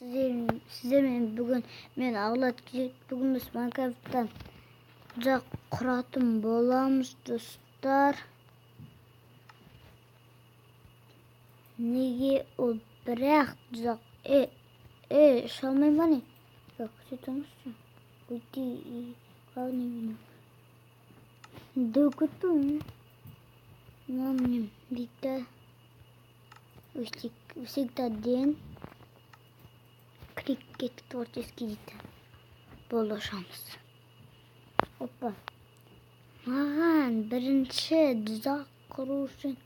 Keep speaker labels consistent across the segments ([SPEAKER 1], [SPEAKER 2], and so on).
[SPEAKER 1] Сіздермен бүгін мен Авлад. Бүгін біз Майнкрафттан тұзақ құратын боламыз, достар. Неге ол бірақ тұзақ? Ұша алмай ма, не? Так, сөйтіңізші. Уйти и главный меню. Дәу кетті. Мынаны дейді. Всегда день. Крикет творческий дейді. Болды, ұшамыз. Опа. Маған бірінші тұзақ құру үшін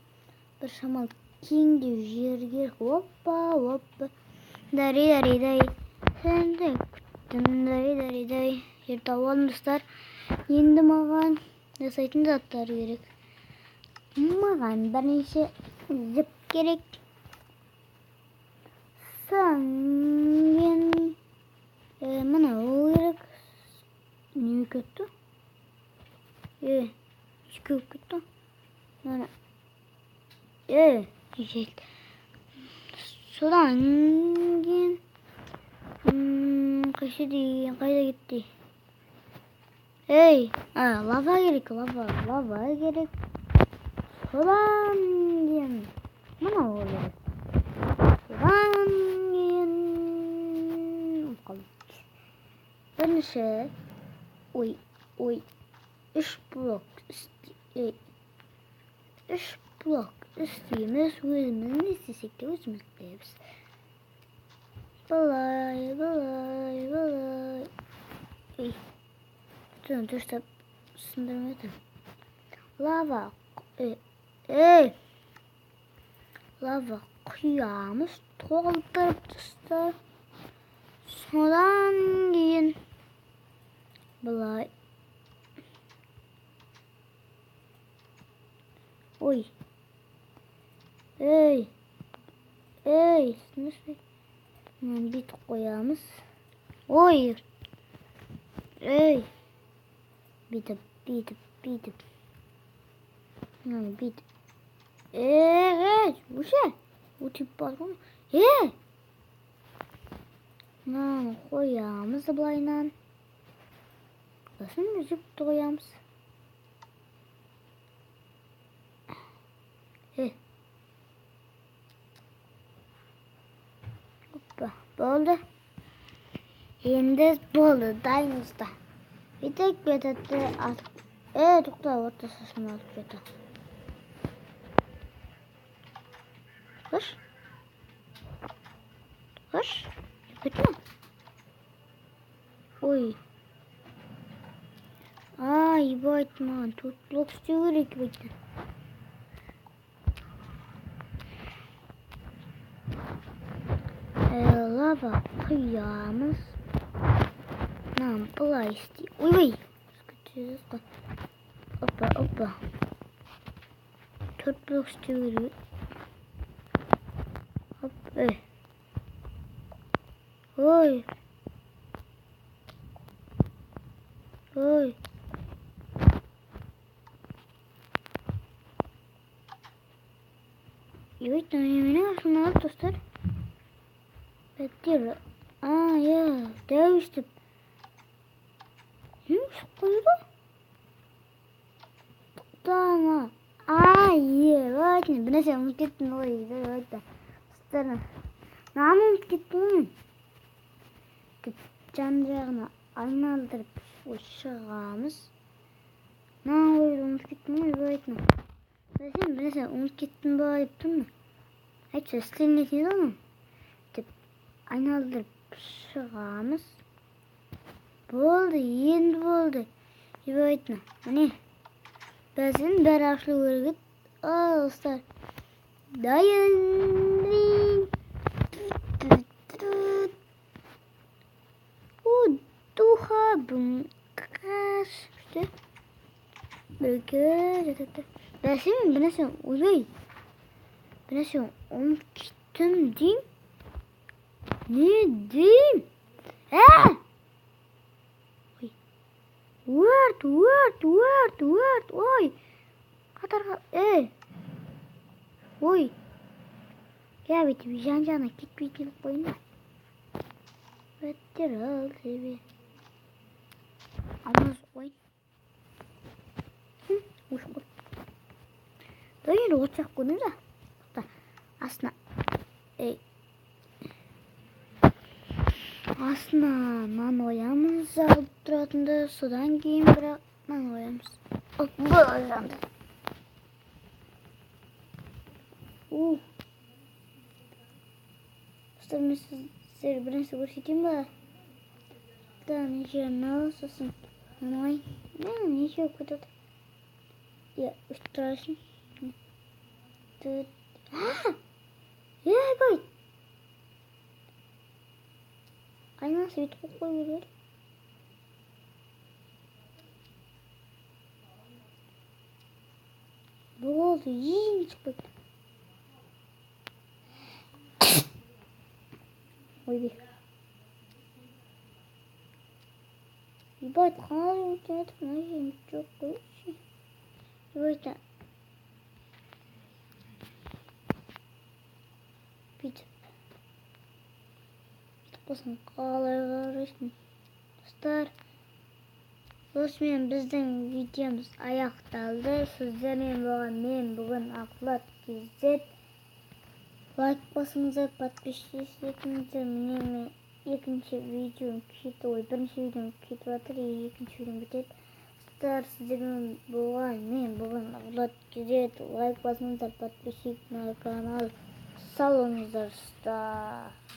[SPEAKER 1] бір шамал кеңдеу жер керек. Опа, опа. Дари, дари, дай. Сенді күттім, дари, дари, дай. Жер тауып алдым, достар. Енді маған жасайтын заттар керек. Маған бірнеше жіп керек. Содан мынау керек. Не кетті? Екеуі кетті. Мына. Жел. Содан кейін қайсы деген қайда кетті? Ей, лава керек, лава, лава керек. Содан кейін мынау керек. Содан кейін бірінші, ой, ой, үш блок, үш блок істейміз. Өзіміз не істесек те, өзіміз білеміз. Былай, былай, былай. Ей, соны дұрыстап сындырмай жатырмын. Лава, ей, лава құямыз толтырып, достар. Содан кейін былай. Ой. Ей. Ей, смысле? Мынаны бүйтіп қоямыз. Ой. Ей. Бүйтіп, бүйтіп, бүйтіп. Мынаны бүйтіп. Ей, өше. Өтіп бар ғой. Ей. Мынаны қоямыз былайынан. Сосын жіпті қоямыз. Опа, болды. Енді болды, дайынбыз да. Бүйтіп бүйтіп алып. Тоқта, ортасысын алып кетті. Қыш. Қыш. Кетті ме? Ой. А, ебать, маған төрт блок істеу керек екен. Лава құямыз. Мынаны былай істей. Ойбай. Опа, опа. Төрт блок істеу керек. Оп, ей. Ой. Ой. Ебать, менің ашылмады, достар. Бәттер. А, иә, дәу істеп. Не өшіп қойды? Тоқта, ана. А, ебать, бір нәрсе ұмытып кеттім ғой, ебать. Достар, мынаны ұмытып кеттім ғой мен. Жан жағына айналдырып шығамыз. Мынаны қоюды ұмытып кеттім ғой, ебать. Бір нәрсе ұмытып кеттім ба деп тұрмын. Әйтсе, істелінетін еді ғой. Деп айналдырып шығамыз. Болды, енді болды. Ебать, міне. Бәсін бәрі ашылу керек еді. Ал, достар. Дайын. У, духа, бұм, қаш. Күшті. Бір, екі, бәсін бір нәрсе, ойбай. Бір нәрсе ұмытып кеттім деймін. Не деймін? Ә! Ой. Өрт, өрт, өрт, өрт, ой. Қатарға, ей. Ой. Я бүйтіп жан жағына кетпей келіп қояйын ба. Потерял тебе. Алмаз қой. Өшіп қой. Давай енді от жағып көреміз, а. Тоқта. Астына. Ей. Астына нан қоямыз, жағып тұратынды, содан кейін бірақ нан қоямыз. Оп, бұл жанды. У. Достар, мен сіздерге бір нәрсе көрсетейін ба? Да, неше мынау, сосын мынау. Міне, неше болып кетеді. Иә, өстіп тұрасың. Төрт. Ей, айналасы бүйтіп қойып қою керек. Болды, ең шығып кетті. Ойбай. Ебать, қалай өтеді, мына жерім жоқ қойшы. Ебать, бүйтіп. Бүйтіп қойсаң қалай қарайсың? Достар, осымен біздің видеомыз аяқталды. Сіздермен болған мен бүгін Ақболат KZ. Лайк басыңыздар, подписчик етіңіздер. Міне, мен екінші видеом кетіп, ой, бірінші видеом кетіп жатыр, екінші видеом бітеді. Достар, сіздермен болған мен бүгін Ақболат KZ. Лайк басыңыздар, подписчик на канал салыңыздар. Достар.